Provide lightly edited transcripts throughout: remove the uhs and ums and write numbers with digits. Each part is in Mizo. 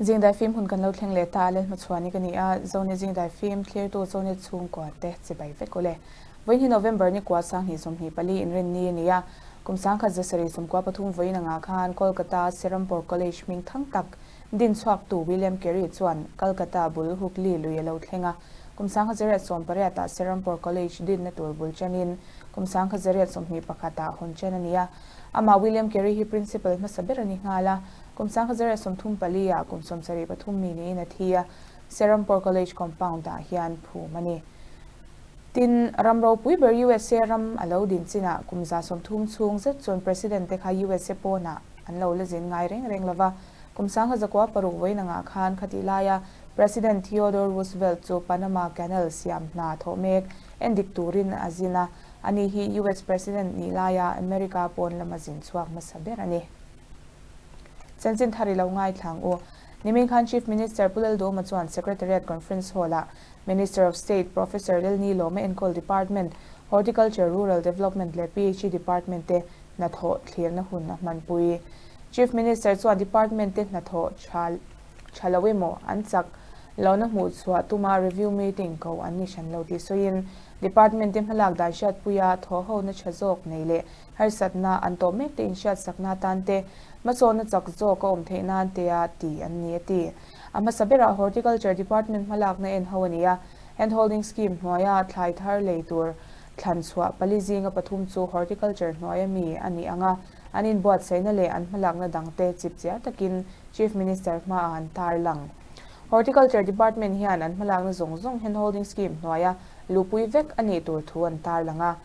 Zingdai fim hun kan lo thleng leh ta a, Lalhmachhuani ka ni a, Zone Zingdai fim thlirtu Zone chhungkua te chibai vek ule. Vawiin hi November ni kua 20 24 inrinni a ni a, kum 1773 vawiin angah khan Kolkata Serampore College hming thang tak din chhuaktu William Carey chuan Calcutta bul Hooghly lui a lo thleng a, kum 1880 ah Serampore College dinna tur bul chanin kum 1821 ah hawn chan a ni a. Amah William Carey hi Principal hmasa ber a ni nghal a, kum 1934 ah kum 73 mi niin a thi a, Serampore College compound ah hian phum a ni. Tin, ram ropui ber USA ram a lo din chinah kum 30 chhung zet chuan President te kha USA pawnah an lo la zin ngai reng reng lova. Kum 1906 vawiin angah khan khatih laia President Theodore Roosevelt chu Panama Canal siam hna thawh mek endik turin a zin a, ani hi US President nih laia America pawn lama zin chhuak hmasa ber a ni. Chanchin thar i lo ngaithla ang u. Nimin khan Chief Minister Pu Lalduhoma chuan Secretariat Conference Hall-ah Minister of State Professor Lelni Lawma enkawl Department, Horticulture, Rural Development leh PHE Department te hnathawh thlirna hun a hmanpui. Chief Minister chuan Department te hnathawh tha tha lo emaw an chak lohna hmuh chhuah tuma review meeting ko an ni hran lo tih sawiin Department te hmalak dan hriatpuia thawhhona tha zawk nei leh harsatna an tawh mek te inhriatsakna atan te hmasawnna chak zawk a awm theih nan tea ti an ni a ti. A hmasa berah Horticulture Department hmalakna en ho a ni a, Hand Holding Scheme hnuaia thlai thar lei tur thlan chhuah pali zinga pathum chu Horticulture hnuaia mi a nih ang a, an inbuatsaihna leh an hmalakna dangte chipchiar takin Chief Minister hmaah an tarlang. Horticulture Department hian an hmalakna zawng zawng Hand Holding Scheme hnuaia luhpui vek a nih tur thu an tarlang a.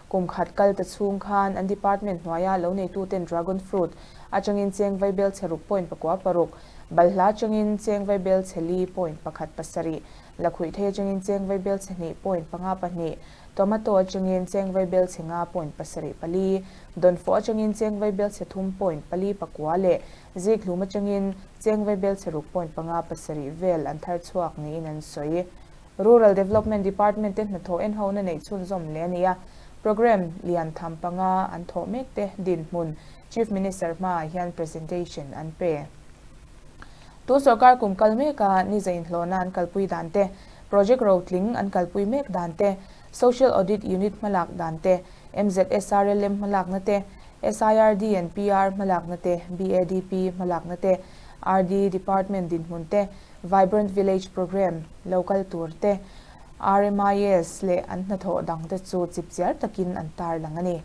Kum khat kal ta chhung khan an department hnuaia lo neituten Dragon Fruit atangin cheng vaibel chhe ruk point pakua paruk, Balhla atangin cheng vaibel chhe li point pakhat pasarih, Lakhuih thei atangin cheng vaibel chhe hnih point panga pahnih, Tomato atangin cheng vaibel chhe nga point pasarih pali, Dawnfawh atangin cheng vaibel chhe thum point pali pakua leh Zikhlum atangin cheng vaibel chhe ruk point panga pasarih vel an thar chhuak niin an sawi. Rural Development Department te hnathawh enhona neih chhunzawm leh a ni a, programme lian tham panga an thawh mek te dinhmun Chief Minister hmaah hian presentation an pe. Tu sorkar kum kal meka ni zainhlawhna an kalpui dan te, project rotling an kalpui mek dan te, Social Audit Unit hmalak dan te, MZSRLM hmalakna te, SIRD and PR hmalakna te, BADP hmalakna te, RD Department dinhmun te, Vibrant Village Programme lo kal tur te, RMIS leh an hnathawh dang te chu chipchiar takin an tarlang a ni.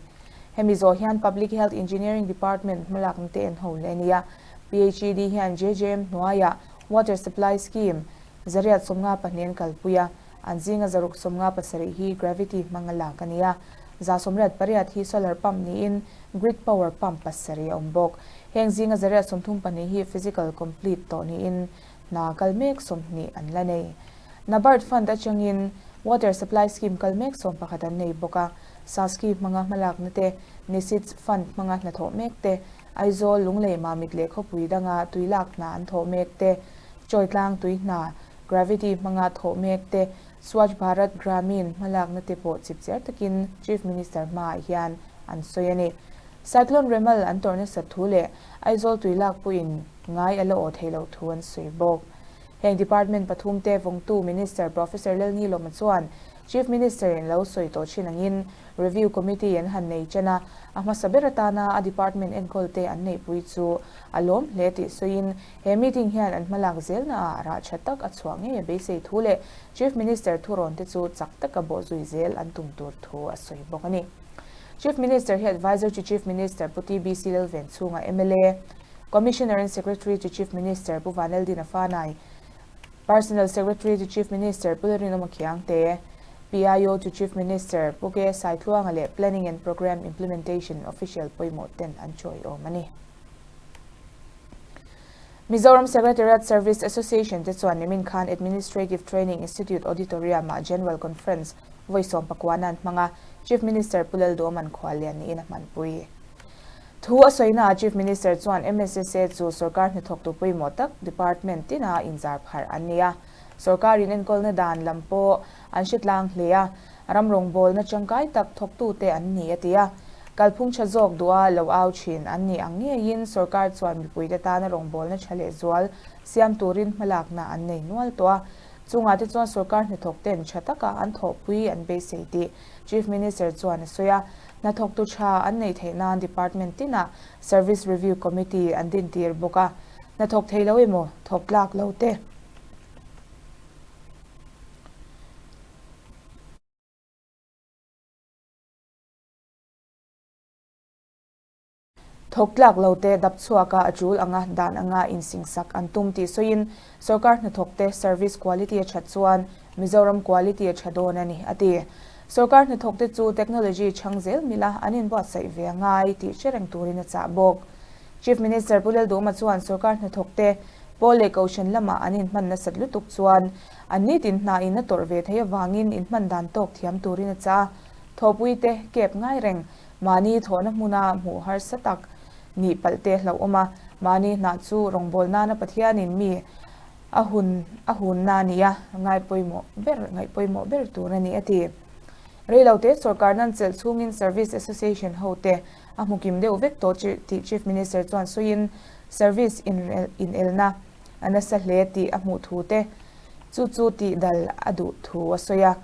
Hemi zawh hian Public Health Engineering Department hmalakna te en ho leh a ni a. PHED hian JJM hnuaiah Water Supply Scheme 154 an kalpui a, an zinga 657 hi gravity hmanga lak a ni a. 88 hi solar pump niin grid power pump pasarih a awm bawk. Heng zinga 132 hi physical complete tawh niin hna kal mek 20 an la nei. NABARD fund atangin Water Supply Scheme kal mek 11 an nei bawk a. Saski hmanga hmalakna te, NISIDS fund hmanga hnathawh mek te, Aizawl, Lunglei, Mamit leh khawpui danga tui lak hna an thawh mek te, Chawitlang tui hna, gravity hmanga thawh mek te, Swachh Bharat Gramin hmalakna te pawh chipchiar takin Chief Minister hmaah hian an sawi a ni. Cyclone Remal an tawrh nasat thu leh Aizawl tui lak pawhin ngai a la aw thei loh thu an sawi bawk. Heng department pathum te vawngtu Minister Professor Lalnilawma chuan Chief Minister in lo sawi tawh thin angin Review Committee an han nei chen a, a hmasa ber atana a department enkawl te an neihpui chu a lawm hle tih sawiin he meeting hian an hmalak zelna ah rah tha tak a chhuah ngei a beisei thu leh Chief Minister thurawn te chu chak taka bawhzui zel an tum tur thu a sawi bawk a ni. Chief Minister hi Adviser to Chief Minister Pu TBC Lalvenchhunga mla, Commissioner and Secretary to Chief Minister Pu Vanaldina Fanai, Personal Secretary to Chief Minister Pu Lalrinawma Khiangte, PIO to Chief Minister Pu K Saitluanga leh Planning and Programme Implementation Official pawimawh ten an chawi awm a ni. Mizoram Secretariat Service Association te chuan nimin khan Administrative Training Institute Auditorium-ah General Conference vawi sawm pakuana an hmang a, Chief Minister Pu Lalduhawma'n khuallian niin a hmanpui. Thu a sawinaah Chief Minister chuan MSSA chu sorkar hnathawktu pawimawh tak department tina inzar pharh an ni a, sorkarin enkawlna dan lam pawh an hre tlang hle a, ram rawngbawlna tangkai tak thawktute an ni a ti a. Kalphung tha zawk duha lo au thin an nih ang ngeiin sorkar chuan mipuite tana rawngbawlna tha lehzual siam turin hmalakna an nei nual tawh a. Chungah te chuan sorkar hnathawk ten tha taka an thawhpui an beisei tih Chief Minister chuan a sawi a. Hnathawktu tha an neih theih nan department tinah Service Review Committee an dintir bawk a. Hnathawk thei lo emaw thawk tlak lo te. Thawk tlak lo te dap chhuaka a tul anga dan anga insingsak an tum tih sawiin sorkar hnathawk te service quality a that chuan Mizoram quality a tha dawn a ni, a ti. Sorkar hnathawk te chu technology chhang zel mila an inbuatsaih ve a ngai tih hre reng turin a chah bawk. Chief Minister Pu Lalduma chuan sorkar hnathawk te pawl leh kohhran lamah an inhman nasat lutuk chuan an nitin hna in a tawrh ve theih avangin inhman dan tawk thiam turin a chah a. Thawhpui te kep ngai reng, mahni thawhna hmuna hmuh harsa tak nih palh te hlauhawm a, mahni hnah chu rawngbâwl nana Pathianin mi a hun a hunna a ni a, ngaipawimawh ber ngaihpawimawh ber tur a ni a ti. Reilote sorkar nan chelh chhungin Service Association hote a hmu kim deuh vek tawh tih Chief Minister chuan sawiin Service inelna a nasa hle tih a hmuh thu te chu chu tih dal a duh thu a sawi a.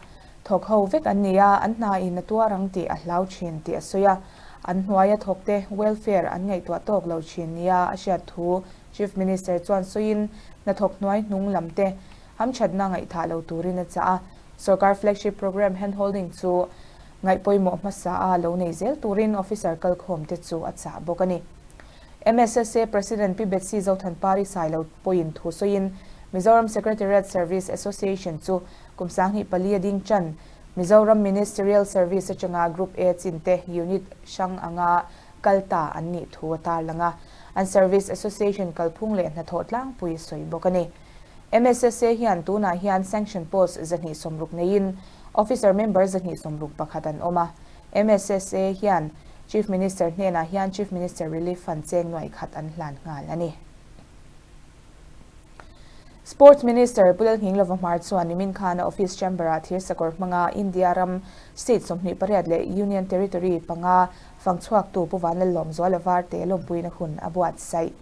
Thawk ho vek an ni a, an hna in a tuar ang tih a hlau thin tih a sawi a. An hnuaia thawk te welfare an ngaihtuah tawk lo thin nia a hriat thu Chief Minister chuan sawiin hnathawk hnuai hnung lam te hamthatna ngaihthah lo turin a chah a. Sorkar flagship programme handholding chu ngaihpawimawh hmasa a lo nei zel turin officer kalkhawm te chu a chah bawk a ni. MSSA President Pi Betsy Zothanpari Sailo pawhin thu sawiin Mizoram Secretariat Service Association chu kum 24 a ding chan Mizoram Ministerial Service atanga Group A chin te unit hrang anga kal ta an nih thu a tarlang a, an Service Association kalphung leh hnathawh tlangpui sawi bawk a ni. MSSA hian tunah hian sanction post 260 neiin officer member 261 an awm a. MSSA hian Chief Minister hnenah hian Chief Minister Relief Fund cheng nuaih khat an hlan nghal a ni. Sports Minister Pu Lalnghinglova Hmar chuan nimin khan a office chamber-ah thir sakawr hmanga India ram state 28 leh Union Territory panga fangchhuaktu Pu Vanlallawmzuala Varte lawmpuina hun a buatsaih.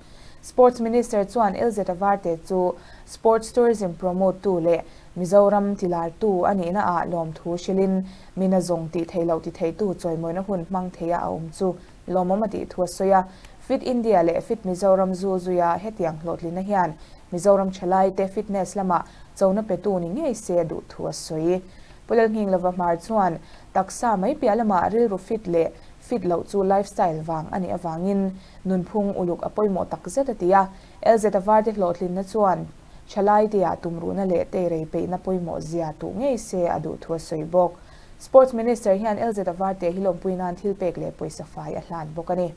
Sports Minister chuan LZ Varte chu Sports Tourism promote tu leh Mizoram tilartu a nihna ah lawmthu hrilhin mina zawng tih theih loh ti theitu chawimawina hun hmang theia a awm chu lawmawm a tih thu a sawi a. Fit India leh Fit Mizoram zu zuia hetiang hlawhtlinna hian Mizoram thalaite fitness lamah chona petu ni ngei se a duh thu a sawi. Pu Lalnghinglova Hmar chuan taksa mai piah lamah rilru fit leh fit loh chu lifestyle vang a nih avangin nunphung uluk a pawimawh takzet a ti a. LZ Varte hlawhtlinna chuan Thalaite-ah tumruhna leh teirei peihna pawimawh zia tuh ngei se a duh thu a sawi bawk. Sports Minister hian LZ Varte hi lawmpui nan thil pek leh pawisa fai a hlan bawk a ni.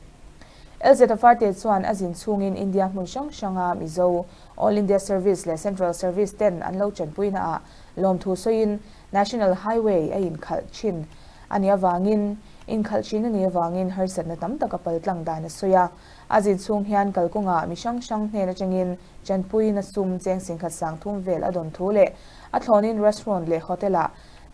LZ Varte chuan a zin chhungin India hmun hrang hranga Mizo, All India Service leh Central Service ten an lo tanpuina ah lawmthu sawiin National Highway a inkhalh thin a nih avangin inkhalh thin a nih avangin harsatna tam tak a paltlang dan a sawi a. A zin chhung hian kalkawngah mi hrang hrang hnen atangin tanpuina sum cheng singkhat sang thum vel a dawn thu leh a thlawnin restaurant leh hotel-ah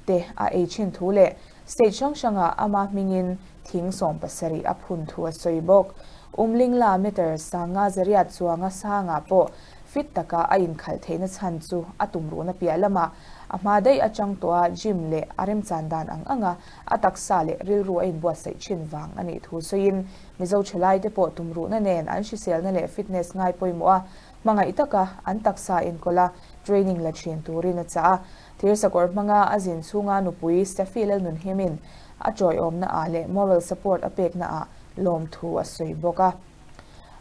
te a ei thin thu leh state hrang hrangah ama hmingin thing 70 a phun thu a sawi bawk. Umlingla meter sanga zariat chuanga sangah pawh fit taka a inkhalh theihna chhan chu a tumruhna piah lamah a hma daih atang tawha gym leh a remchan dan ang anga a taksa leh rilru a inbuatsaih thin vang a nih thu sawiin Mizo thalaite pawh tumruhna nen an hriselna leh fitness ngai pawimawh a, hmangaih taka an taksa enkawl a, training la thin turin a chah a. Thir sakawr hmanga a zin chhunga nupui Steffi Lalnunhimin a tawiawmna ah leh moral support a pekna ah lawmthu a sawi bawk a.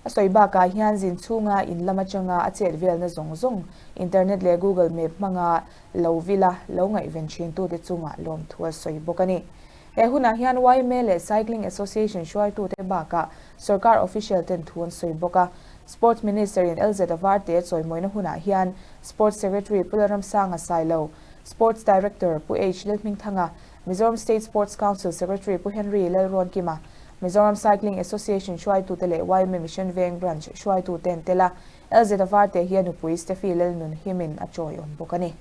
A sawi bakah hian zin chhunga in lam atanga a chet velna zawng zawng internet leh Google Map hmanga lo vila lo ngaihven thintute chungah lawmthu a sawi bawk a ni. He hunah hian yma leh Cycling Association hruaitute bakah sorkar official ten thu an sawi bawk a. Sports Minister in LZ Varte chawimawina hunah hian Sports Secretary Pu Lalramsanga Sailo, Sports Director Pu H Lalhmingthanga, Mizoram State Sports Council Secretary Pu Henry Lalrawnkima, Mizoram Cycling Association hruaitute leh yma Mission Veng Branch hruaitute an tel a. LZ Varte hi a nupui Steffi Lalnunhimin a chawiawm bawk a ni.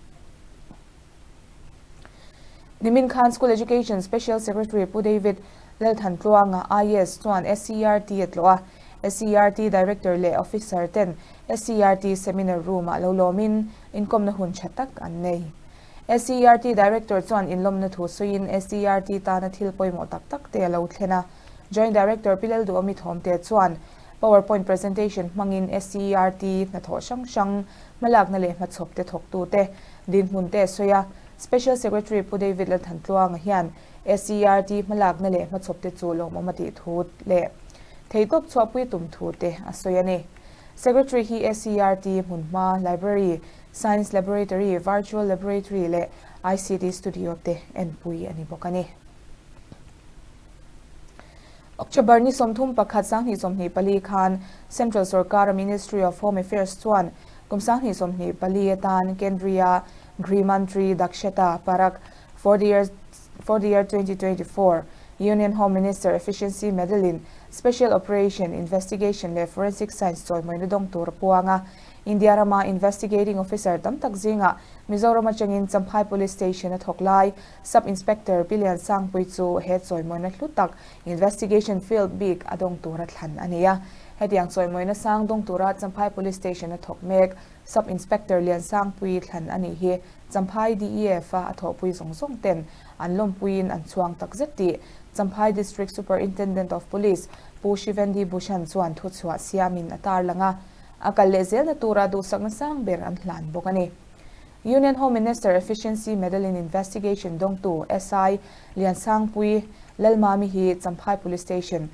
Nimin khan School Education Special Secretary Pu David Lalthantluanga, IAS, chuan SCERT a tlawh a, SCERT Director leh Officer ten SCERT Seminar Room-ah lo lawmin inkawmna hun tha tak an nei. SCERT Director chuan inlawmna thu sawiin SCERT tana thil pawimawh tak tak te a lo thlen a. Joint Director Pi Lalduhawmi Thawmte chuan PowerPoint presentation hmangin SCERT hnathawh hrang hrang hmalakna leh hmachhawp te thawktute dinhmun te a sawi a. Special Secretary Pu David Lalthantluanga hian SCERT hmalakna leh hmachhawp te chu lawmawm a tih thu leh theihtawp chhuahpui tum thu te a sawi a ni. Secretary hi SCERT hmunhma, Library, Science Laboratory, Virtual Laboratory leh ICT Studio te enpui a ni bawk a ni. October ni 31 2024 khan Central sorkara Ministry of Home Affairs chuan kum 2024 atan Kendriya Grih Mantri Dakshata Parak for the year for the year 2024 Union Home Minister Efficiency Medal in Special Operation, Investigation leh Forensic Science chawimawina dawng tur a puang a. India rama Investigating Officer tam tak zingah Mizoram atangin Champhai Police Station a thawk lai Sub Inspector Pi Liansangpui chu he chawimawina hlu tak Investigation Field bik a dawng tura thlan a ni a. Hetiang chawimawina sang dawng tura Champhai Police Station a thawk mek Sub Inspector Liansangpui thlan a nih hi Champhai DEF a a thawhpui zawng zawng ten an lawmpuiin an chhuang tak zet tih Champhai District Superintendent of Police Pu Shivendi Bhushan chuan thuchhuah siamin a tarlang a. A kal leh zelna tura duhsakna sang ber an hlan bawk a ni. Union Home Minister Efficiency Medal in Investigation dawngtu SI Liansangpui Lalmami hi Champhai Police Station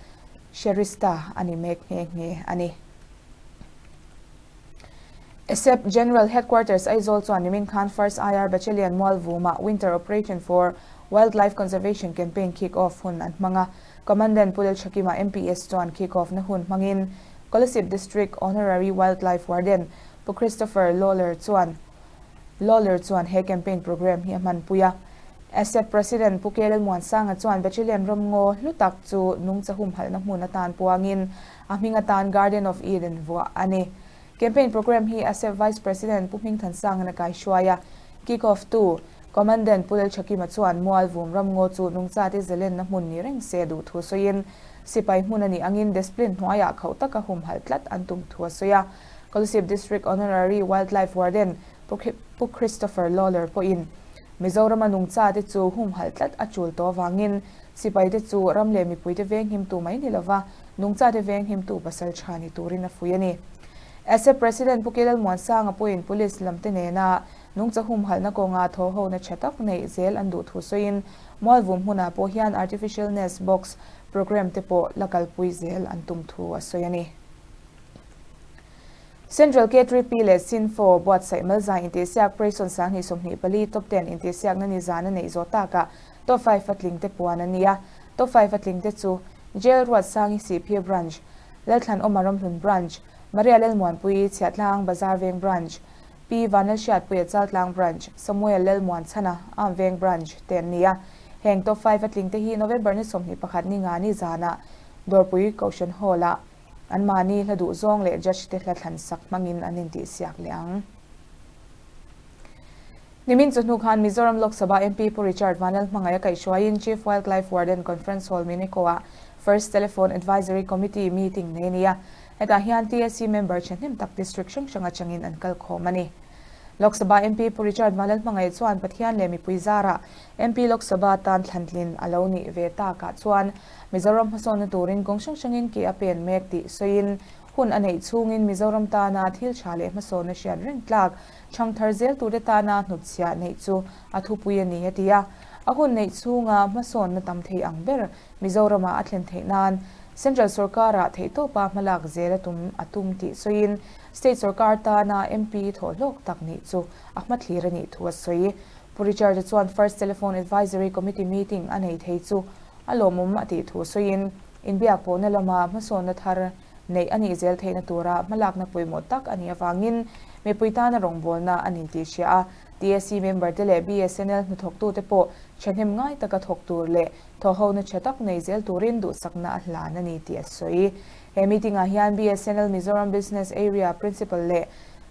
Sherista a ni mek nghe nghe a ni. SEP General Headquarters Aizawl chuan nimin khan First IR Battalion Mualvumah Winter Operation for Wildlife Conservation Campaign kick-off hun an hmang a. Commandant Pu Lalthakima MPS chuan kick-off na hun hmangin Kolasib District Honorary Wildlife Warden Pu Christopher Lawler chuan Lawler chuan he campaign programme hi a hmanpui a. ASEP President Pu K Lalmuansanga chuan Battalion ramngaw hlu tak chu nungcha humhalhna hmun atan puangin a hming atan Garden of Eden vuah a ni. Campaign programme hi ASEP Vice President Pu Hmingthansanga'n a kaihruai a. Kick-off tu Commandant Pu Lalthakima chuan Mualvum ramngaw chu nungchate zalenna hmun ni reng se duh thu sawiin sipai hmun a nih angin discipline hnuaiah khauh taka humhalh tlat an tum thu a sawi a. Kolasib District Honorary Wildlife Warden Pu Christopher Lawler pawhin Mizorama nungchate chu humhalh tlat a tul tawh avangin sipaite chu ram leh mipuite venghimtu mai ni lova nungchate venghimtu pasal tha ni turin a fuih a ni. ASEP President Pu Kelal Muansanga pawhin Police lamte nena nungcha humhalhna kawnga thawhhona tha tak neih zel an duh thu sawiin Mualvum hmunah pawh hian Artificial Nest Box Programme te pawh la kalpui zel an tum thu a sawi a ni. Central K3P leh Synfo buatsaih Malzai intihsiak Prayson 2024 Top Ten intihsiakna ni zan a neih zawh takah Top Five a tlingte puan a ni a. Top Five a tlingte chu Jail Ruatsangi Sihphir Branch, Lalthlan Awma Ramhlun Branch, Maria Lalmuanpuii Chhiahtlang Bazar Veng Branch, Pi Vanlalhriatpuia Chaltlang Branch, Samuel Lalmuanchhana Amveng Branch te an ni a. Heng Top Five a tlingte hi November ni 21 ni nga ni zanah Dawrpui Kohhran Hall-ah Anmahni hla duh zawng leh judge te hla thlan sak hmangin an intihsiak leh ang. Nimin chu hnu khan Mizoram Lok Sabha MP Pu Richard Vanlalhmangaih a kaihhruaiin Chief Wildlife Warden Conference Hall Mineko-ah First Telephone Advisory Committee meeting nei a ni a. Hetah hian TSC member thahnem tak district hrang hrang atangin an kalkhawm a ni. Lok Sabha MP Pu Richard Vanlalhmangaih chuan Pathian leh mipui zarah MP Lok Sabha tan thlantlin a lo nih ve takah chuan Mizoram hmasawnna turin kawng hrang hrangin ke a pen mek tih sawiin hun a neih chhungin Mizoram tana thil tha leh hmasawnna hriat reng tlak chhang thar zel turte tana hnutchhiah neih chu a thupui a ni a ti a. A hun neih chhunga hmasawnna tam thei ang ber Mizoramah a thlen theih nan Central sorkarah theihtawpa hmalak zel a tum a tum tih sawiin State sorkar tana MP thawhhlawk tak nih chu a hmathlir a nih thu a sawi. Pu Richard-a chuan First Telephone Advisory Committee meeting a nei thei chu A lawmawm a tih thu sawiin, inbiak pawhna lama hmasawnna thar neih a nih zel theihna tura hmalakna pawimawh tak a nih avangin mipui tana rawngbawlna a ni tih hria a, TSC member te leh BSNL hnathawktute pawh thahnem ngai taka thawk tur leh thawhhona tha tak nei zel turin duhsakna a hlan a ni tih a sawi. He meeting-ah hian BSNL Mizoram Business Area Principal leh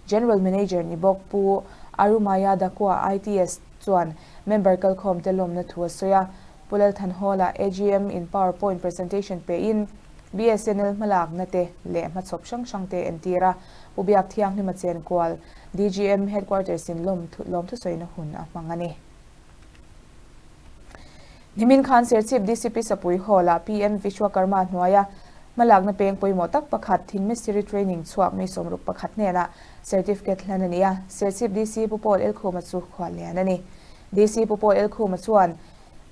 General Manager ni bawk Pu Arumaya Dakua ITS chuan. Member kalkhawmte lawmna thu a sawi a. Pu Lalthanhawla AGM in power point presentation pein BSNL hmalakna te leh hmachhawp hrang hrang te entir a. Pu Biak Thianghlima Chenkual, DGM Headquarters in lawmthusawina hun a hmang a ni. Nimin khan Serchhip DCP Sapui Hall-ah PM Vishwakarma hnuaia hmalakna peng pawimawh tak pakhat Thing Mistiri Training chhuak mi 61 hnenah Certificate hlan a ni a, Serchhip DC Pu Paul Elkhuma chu khuallian a ni. DC Pu Paul Elkhuma chuan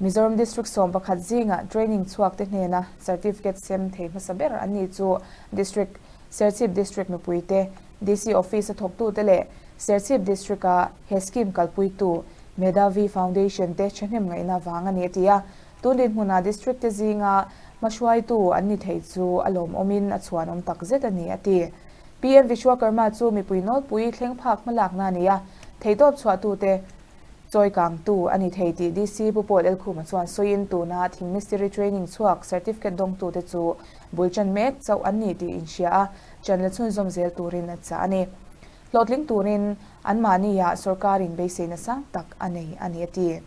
Mizoram District 11 zingah training chhuak te hnena Certificate sem thei hmasa ber an ni chu District Serchhip District mipuite, DC Office a thawktute leh Serchhip District-a he scheme kalpuitu Medhavi Foundation te thahnem ngaihna vang a ni a ti a. Tun dinhmunah District te zinga hmahruaitu an ni thei chu a lawmawmin a chhuanawm tak zet a ni a ti. PM Vishwakarma chu mipui nawlpui thleng phak hmalakna a ni a, theihtawp chhuahtute chawikangtu a ni thei tih DC Pu Paul Elkhuma chuan sawiin tuna thing mistiri training chhuak certificate dawngtute chu bul chan mek chauh an ni tih inhria a, chan la chhunzawm zel turin a chah a ni. Hlawhtling turin anmahniah sorkarin beiseina sang tak a nei a ni a ti.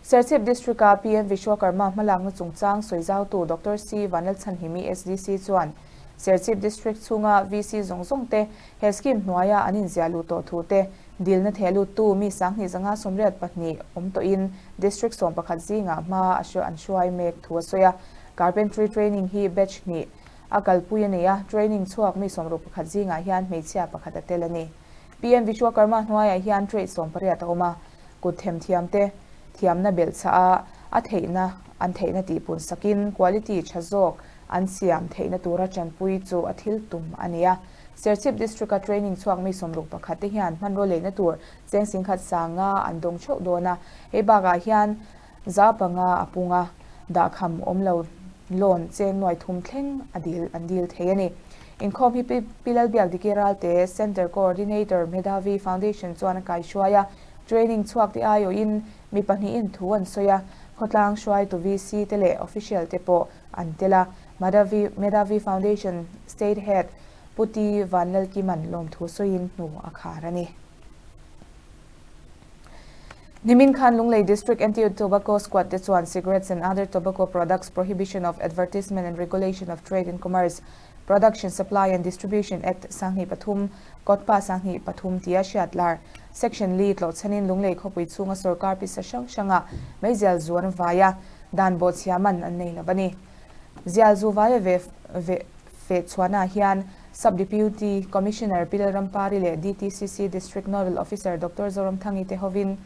Serchhip District-a PM Vishwakarma hmalakna chungchang sawizautu Doctor C Vanlalchhanhimi SDC chuan Serchhip District chhunga VC zawng zawng te he scheme hnuaia an inziah luh tawh thu te dilna theh luttu mi 2582 awm tawhin District 11 zingah hma an hruai mek thu a sawi a. Carpentry training hi batch hnih a kalpui a ni a, training chhuak mi 61 zingah hian hmeichhia pakhat a tel a ni. PM Vishwakarma hnuaiah hian trade 18 a awm a, kut themthiam te thiamna belhchhah a a theihna an theihna tihpun sakin quality tha zawk an siam theihna tura tanpui chu a thil tum a ni a. Serchhip District-a training chhuak mi 61 te hian hmanraw leina tur cheng singkhat sanga an dawng theuh dawn a, hei bakah hian 5% a pung a, dahkham awm lo loan cheng nuai thum thleng a dil an dil thei a ni. Inkhawm hi Pi Lalbiakdiki Ralte, Centre Coordinator, Medhavi Foundation chuan a kaihruai a, training chhuak te aiawhin mi pahnihin thu an sawi a, khawtlang hruaitu VC te leh official te pawh an tel a, Madhavi Medhavi Foundation State Head Pu T Vanlalkima'n lawmthu sawiin hnu a khar a ni. Nimin khan Lunglei District Anti-Tobacco Squad te chuan Cigarettes and Other Tobacco Products Prohibition of Advertisement and Regulation of Trade and Commerce, Production, Supply and Distribution Act 2003, Kawtpa 23 tia hriat lar Section li tlawhchhanin Lunglei khawpui chhunga sorkar pisa hrang hranga meizial zu an vai a, dan bawhchhia man an nei lo a ni. Zial zu vaia ve ve feh chhuahnaah hian Sub Deputy Commissioner Pi Lalrampari leh DTCC District Nodal Officer Doctor Zoramthangi te hovin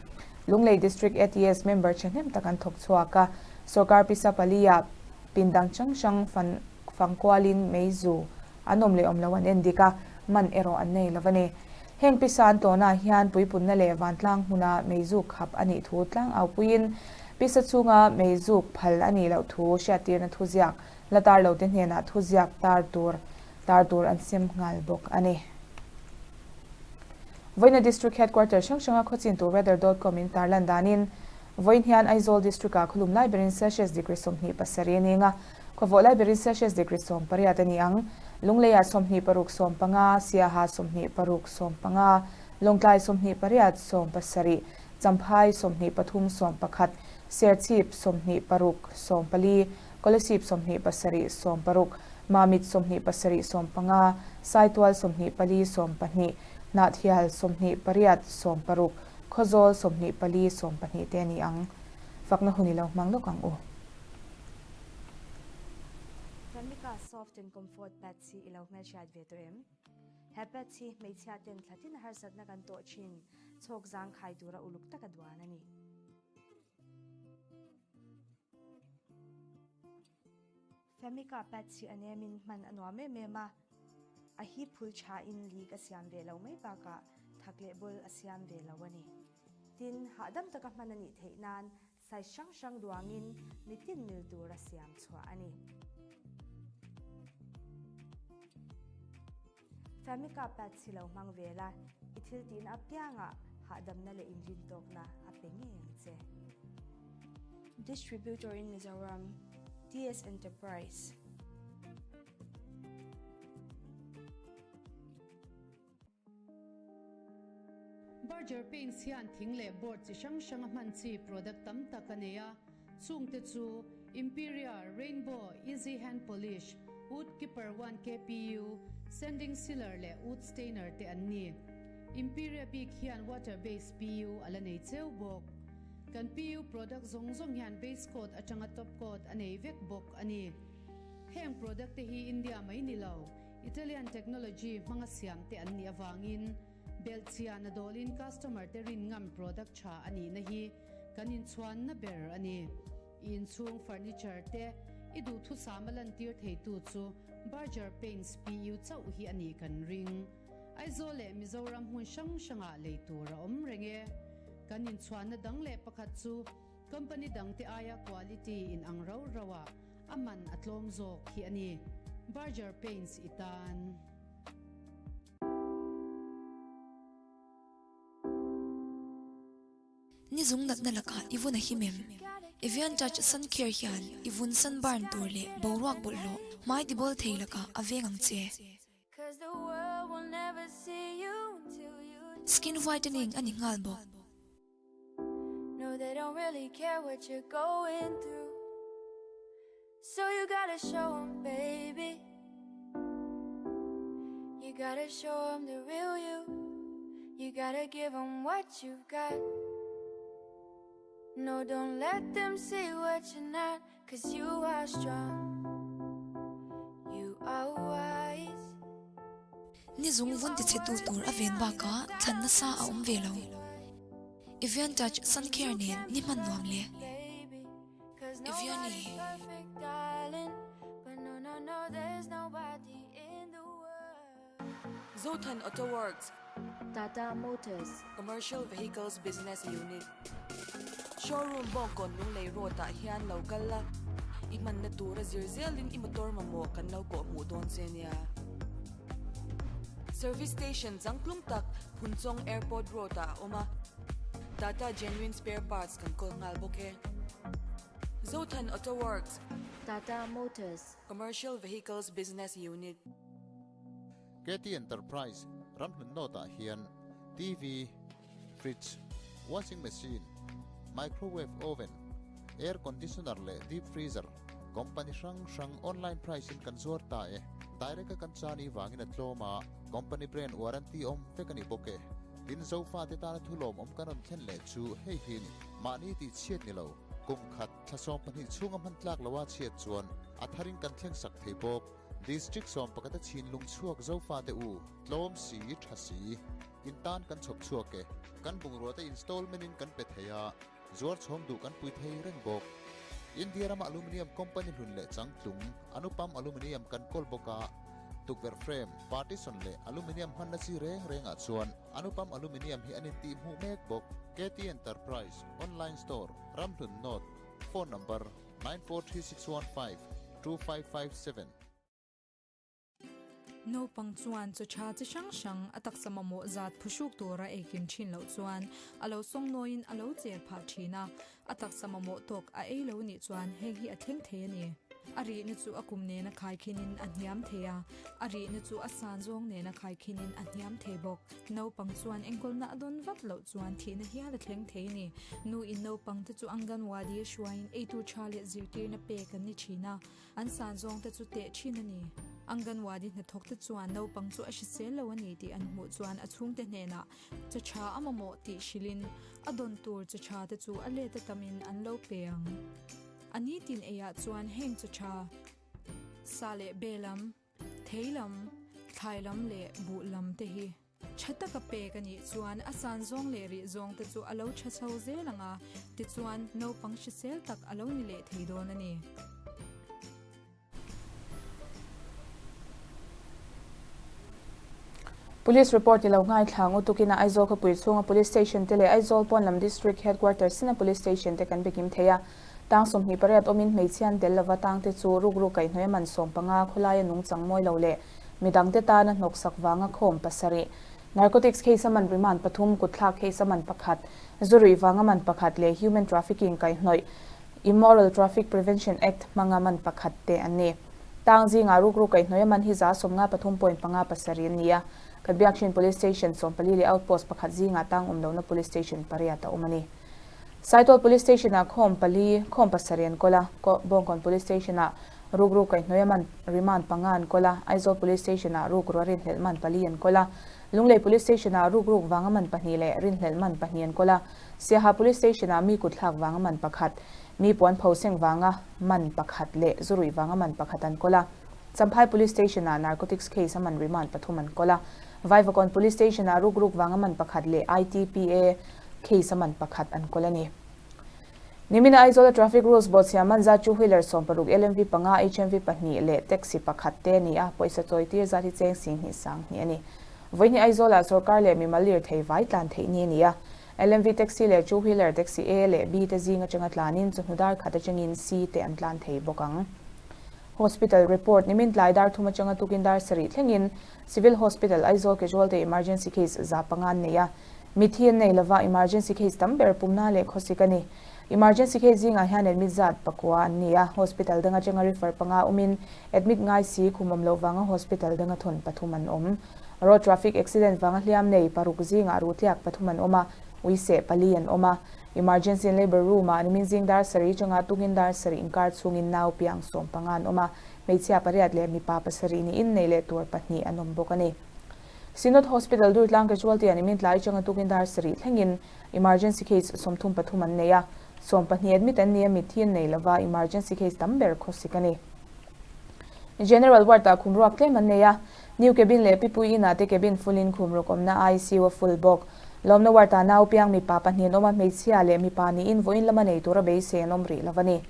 Lunglei District ATS member thahnem tak an thawk chhuak a, sorkar pisa pali-ah pindang hrang hrang fan fangkualin meizu an awm leh awm lo an en dik a, man erawh an nei lo a ni. Heng pisa an tawhnaah hian puipunna leh vantlang hmuna meizuk khap a nih thu tlang aupuiin pisa chhunga meizuk phal a nih loh thu hriattirna thuziak la tar lote hnenah thuziak tar tur tar tur an sem nghal bawk a ni. Vawiina District Headquarter hrang hranga khawchintu weather dot com in tarlan danin vawiin hian Aizawl District-ah khawlum lai berin Celsius degree 27 a ning a, khawvawh lai berin Celsius degree 18 a ni ang. Lungleiah 26 15, Siaha 26 15, Lawngtlai 28 17, Champhai 23 11, Serchhip 26 14, Kolasib 27 16, Mamit 27 15, Saitual 24 12, Hnahthial 28 16, Khawzawl 24 12 te a ni ang. Fakna hun i lo hmang lawk ang u. Famika Soft and Comfort Pads hi i lo hmelhriat ve tawh em? He pads hi hmeichhia ten thlatin harsatna kan tawh thin chhawk zangkhai tura uluk taka duan a ni. Famika pads hi a nemin hman a nuam em em a, a hi phul thain leak a siam ve lo mai bakah thak leh bul a siam ve lo a ni. Tin, hahdam taka hman a nih theih nan size hrang hrang duangin mitin mil tura siam chhuah a ni. Famika pads hi lo hmang ve la, i thil tihna apiangah hahdamna leh inrintawkna a pe ngei ang che. Distributor in Mizoram, TS Enterprise. Berger Paints hian thing leh board chi hrang hranga hman chi product tam tak a nei a, chungte chu, Imperia, Rainbow, Easy Hand Polish, Wood Keeper One KPU, Sanding Sealer leh Wood Stainer te an ni. Imperia bik hian water base PU a la nei cheu bawk. Kan PU product zawng zawng hian base coat atanga top coat a nei vek bawk a ni. Heng product te hi India mai ni lo, Italian technology hmanga siam te an nih avangin belhchian a dawlin customer te rin ngam product tha a nihna hi kan inchhuanna ber a ni. I inchhung furniture te i duhthusam a lantir theitu chu Berger Paints PU chauh hi a nih kan ring. Aizawl leh Mizoram hmun hrang hrangah lei tur a awm reng e. Kan inchhuanna dang leh pakhat chu company dangte aia quality in ang rau rau ah a man a tlawm zawk hi a ni. Berger Paints i tan. Ni zung natna lakah i vun a him em? Evian Touch Sun Care hian i vun sunburn tur leh boruak bawlhhlawh hmai tibawl thei lakah a veng ang che. Skin whitening a ni nghal bawk. Ni zung vun tichhetu tur a ven bakah thlan nasa a awm ve lo. Evian Touch Sun Care nen ni hman nuam le. Eviani. Zothan Auto Works. Tata Motors. Commercial Vehicles Business Unit. Showroom Bawngkawn Lunglei Road ah hian lo kal la, i hmanna tura zir zelin i motor mamawh kan lo kawh hmuh dawn che nia. Service Station changtlung tak Phunchawng Airport Road ah a awm a, Tata Genuine Spare Parts kan kawl nghal bawk e. Zothan Auto Works. Tata Motors. Commercial Vehicles Business Unit. KT Enterprise ram hlun nawtah hian TV, fridge, washing machine, microwave oven, air conditioner leh deep freezer company hrang hrang online price in kan zuar ta e. Direct a kan chan i vangin a tlawm a, company brand warranty awm vek a ni bawk e. Tin Zofa te tana thulawm awm kan rawn thlen leh chu hei hi a ni. Mahni tih chhiat ni lo, kum khat thla 12 chhunga hman tlak loa chhiat chuan a tharin kan thleng sak thei bawk. District sawmpakhat a chhin lung chhuak Zofa te u, tlawm si, tha si, in tan kan chhawp chhuak e. Kan bungrua te installment in kan pe thei a, zuar chhawm duh kan pui thei reng bawk. India rama aluminium company hlun leh changtlung, Anupam Aluminium kan kawl bawk a, tukverh frame, partition leh aluminium hmanna chi reng rengah chuan Anupam Aluminium hi an intih hmuh mek bawk. KT Enterprise, Online Store, Ramhlun North, Phone Number, 9436152557. Naupang chuan chaw tha chi hrang hrang a taksa mamawh zat phuhruk tura eikim thin loh chuan a lo sawngnawiin a lo cher phah thin a, a taksa mamawh tawk a ei lo nih chuan heng hi a thleng thei a ni. A rihna chu a kum nena khaikhinin a hniam thei a, a rihna chu a san zawng nena khaikhinin a hniam thei bawk. Naupang chuan enkawlna a dawn vat loh chuan thihna hial a thleng thei a ni. Nu in naupang te chu Anganwadi a hruaiin eitur tha leh zirtirna pek an ni thin a, an san zawng te chu teh thin a ni. Anganwadi hnathawk te chuan naupang chu a hrisel lo a ni tih an hmuh chuan a chhungte hnenah chaw tha a mamawh tih hrilhin a dawn tur chaw tha te chu a let a tamin an lo pe ang. A nitin eiah chuan heng chaw tha, sa leh be lam, Thei lam, thlai lam leh buh lam te hi tha taka pek a nih chuan a san zawng leh rih zawng te chu a lo tha chho zel ang a, tichuan naupang hrisel tak a lo ni leh thei dawn a ni. Police report i lo ngaithla ang u tukin a Aizawl khawpui chhunga Police Station te leh Aizawl pawn lam District Headquarters sina Police Station te kan bikim thei a. Tang 28 awmin hmeichhia an tel lova tangte chu rukru kaihhnawih a man 15 khawlaia nungchang mawi lo leh midangte tana hnawksak vanga khawm pasarih, Narcotics case a man remand pathum, kutthlak case a man pakhat, zu ruih vanga man pakhat leh Human Trafficking kaihhnawih Immoral Traffic Prevention Act hmanga man pakhat te an ni. Tang zingah rukru kaihhnawih a man hi 153 point 5 pasarih an ni a. Kan biak thin Police Station 14 leh Outpost pakhat zingah tang awm lohna Police Station pariat a awm a ni. Saitual Police Station-ah khawm pali, khawm pasarih an kawl a, Bawngkawn Police Station-ah rukru kaihhnawih a man, remand panga an kawl a, Aizawl Police Station-ah rukru a rinhlelh man pali an kawl a, Lunglei Police Station-ah rukruk vanga man pahnih leh rinhlelh man pahnih an kawl a, Siaha Police Station-ah mi kutthlak vanga man pakhat, mi puan pho seng vanga man pakhat leh zuruih vanga man pakhat an kawl a. Champhai Police Station-ah narcotics case a man remand pathum an kawl a. Vaivakawn Police Station-ah rukruk vanga man pakhat leh ITPA case a man pakhat an kawl a ni. Nimina Aizawla traffic rules bawhchhiah man zat two wheeler 16, LMV panga, HMV pahnih leh taxi pakhat te a ni a, pawisa chawi tir zat hi cheng 20 sanghnih a ni. Vawiin Aizawlah sorkar leh mimal lirthei vai tlan theih ni a ni a. LMV taxi leh two wheeler taxi A leh B te zing atanga tlanin chawhnu dar khat atangin C te an tlan thei bawk ang. Hospital report, Nimin tlai dar thum atanga tukin dar sarih thlengin Civil Hospital Aizawl Casualty Emergency Case za panga an nei a. Mithi an nei lova, emergency case tam ber pumna leh khawsik a ni. Emergency case zingah hian admit zat pakua an ni a, hospital dang atanga refer panga awmin admit ngai si khum awm loh vanga hospital danga thawn pathum an awm. Road traffic accident vanga hliam nei paruk zingah ruhtliak pathum an awm a, uiseh pali an awm a. Emergency and Labour Room-ah nimin zing dar sarih atanga tukin dar sarih inkar chhungin nau piang sawm panga an awm a, hmeichhia pariat leh mipa pasarih niin nei leh tur pahnih an awm bawk a ni. Synod Hospital Durtlang Casualty-ah nimin tlai atanga tukin dar sarih thlengin emergency case 33 an nei a, 12 admit an ni a, mitthi an nei lova, emergency case tam ber khawsik a ni. General Ward-ah khum ruak tlem an nei a, New Cabin leh Pipui Inn-ah te cabin full-in khum ruk awmna ICU a full bawk. Lawmna ward-ah nau piang mipa pahnih an awm a, hmeichhia leh mipa niin vawiin lama nei tura beisei an awm rih lo a ni.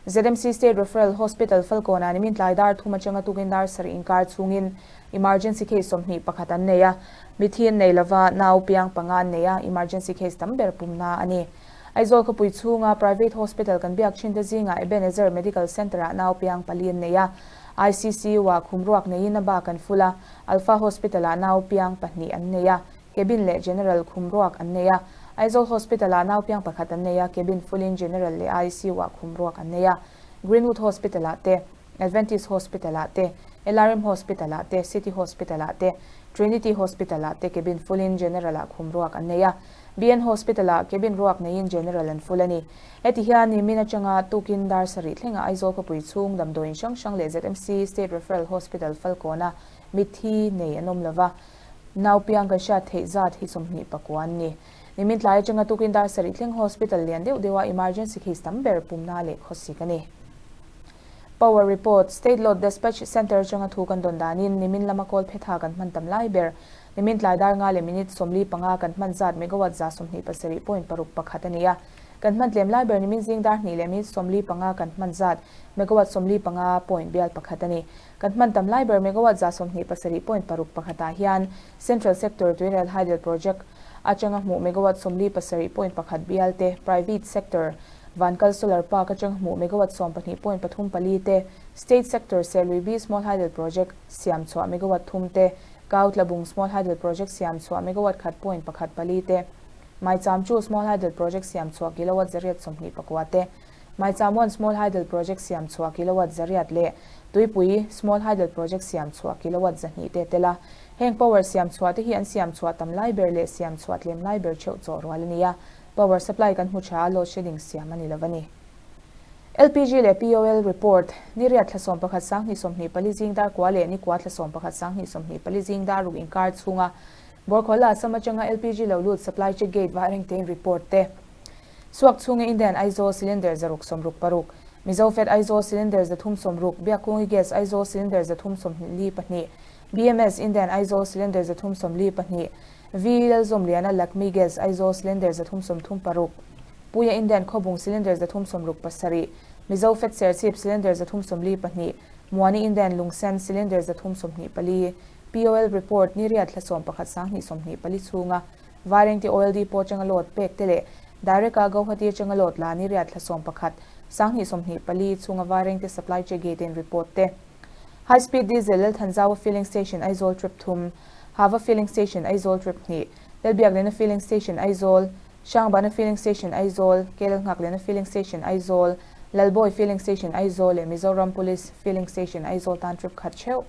ZMC State Referral Hospital Falkawnah nimin tlai dar thum atanga tukin dar sarih inkar chhungin emergency case 21 an nei a, mithi an nei lova, nau piang panga an nei a, emergency case tam ber pumna a ni. Aizawl khawpui chhunga private hospital kan biak thin te zingah Ebenezer Medical Centre-ah nau piang pali an nei a, ICCU-ah khum ruak neiin a bak an full a, Alpha Hospital-ah nau piang pahnih an nei a, cabin leh general khum ruak an nei a, Aizawl Hospital-ah nau piang pakhat an nei a, cabin full-in general leh ICU-ah khum ruak an nei a, Greenwood Hospital-ah te, Adventist Hospital-ah te, LRM Hospital-ah te, City Hospital-ah te, Trinity Hospital-ah te cabin full-in general-ah khum ruak an nei a. BN Hospital-ah cabin ruak neiin general an full a ni. Heti hian nimin atanga tukin dar sarih thlengah Aizawl khawpui chhung damdawiin hrang hrang leh ZMC State Referral Hospital Falkawna mitthi nei an awm lova, nau piang kan hriat theih zat hi 29 an ni. Nimin tlai atanga tukin dar sarih thleng hospital lian deuh deuha emergency case tam ber pumna leh khawsik a ni. Power report, State Load Despatch Centre atanga thu kan dawn danin nimin lama kawl phetha kan hman tam lai ber. Nimin tlai dar nga leh minute 45 kan hman zat megawatt 127.61 a ni a. Kan hman tlem lai ber nimin zing dar hnih leh minute 45 kan hman zat megawatt 45.1 a ni. Kan hman tam lai ber megawatt 27.61 ah hian Central Sector Tuirial Hydel Project atanga hmuh megawatt 47.1 bial te, Private Sector Vankal Solar Park atanga hmuh megawatt 12.34 te, State Sector Serlui B Small Hydel Project siam chhuah megawatt thum te, Kautlabung Small Hydel Project siam chhuah megawatt 1.14 te, Maicham 2 Small Hydel Project siam chhuah kilowatt 129 te, Maicham 1 Small Hydel Project siam chhuah kilowatt 800 leh Tuipui Small Hydel Project siam chhuah kilowatt 200 te tela. Heng power siam chhuah te hi an siam chhuah tam lai ber leh siam chhuah tlem lai ber theuh chaw rual a ni a. Power supply kan hmu tha a, load shedding siam a ni lo a ni. LPG leh POL report, Ni riat thla 11 2024 zing dar kua leh ni kua thla 11 2024 zing dar ruk inkar chhunga Borkhola Assam atanga LPG lo lut supply check gate va reng tein report te. Suak chhunga Indian Aizawl cylinder 166, Mizo Fed Aizawl cylinder 360, Biakkungi Gas Aizawl cylinder 342, BMS Indian Aizawl cylinder 342, V Lalzawmliana Lakmi Gas Aizawl cylinder 336, Puia Indian Khawbung cylinder 367, Mizo Fed Serchhip cylinder 342, Muani Indian Lungsen cylinder 324, POL report ni riat thla 11 2024 chhunga Vairengte Oil Depot atanga load pek te leh Direct a Guwahati atanga load la ni riat thla 11 2024 chhunga Vairengte supply check gate in report te. High Speed Diesel Lalthanzawa Filling Station Aizawl trip thum, Hava Filling Station Aizawl trip hnih, Lalbiaklena Filling Station Aizawl, Hrangbana Filling Station Aizawl, Kelnghaklena Filling Station Aizawl, Lalbawi Filling Station Aizawl leh Mizoram Police Filling Station Aizawl tan trip khat theuh.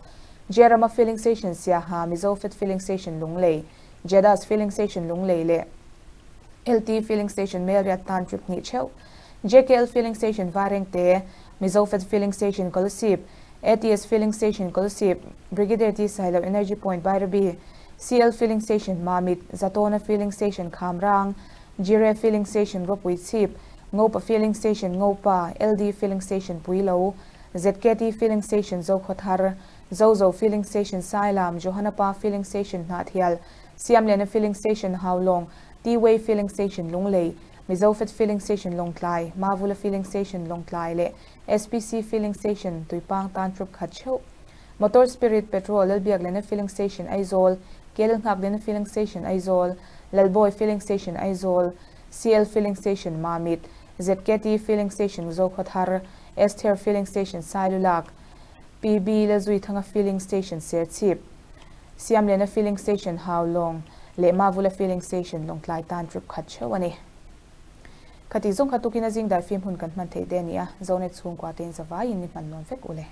Jerama Filling Station Siaha, Mizofed Filling Station Lunglei, Jedas Filling Station Lunglei leh LT Filling Station Melriat tan trip hnih theuh, JKL Filling Station Vairengte, Mizofed Filling Station Kolasib, ATS Filling Station Kolasib, Brigadier T Sailo Energy Point Bairabi, CL Filling Station Mamit, Zatawna Filling Station Khamrang, Jire Filling Station Rawpui Chhip, Ngopa Filling Station Ngopa, LD Filling Station Puilo, ZKT Filling Station Zokhawthar, Zozo Filling Station Sailam, Johanapa Filling Station Hnahthial, Siamliana Filling Station Haulawng, T-Way Filling Station Lunglei, Mizofed Filling Station Lawngtlai, Mavula Filling Station Lawngtlai leh SPC Filling Station Tuipang tan trip khat theuh. Motor Spirit Petrol Lalbiaklena Filling Station Aizawl, Kelnghakliana Filling Station Aizawl, Lalbawi Filling Station Aizawl, CL Filling Station Mamit, ZKT Filling Station Zokhawthar, Esther Filling Station Sailulak, PB Lalzuithanga Filling Station Serchhip, Siamliana Filling Station Haulawng leh Mavula Filling Station Lawngtlai tan trip khat theuh a ni. Khati zawng kha tukin a zing daifim hun kan hman theih te a ni a, Zonet chhungkua te in zavaiin ni hman nuam vek u le.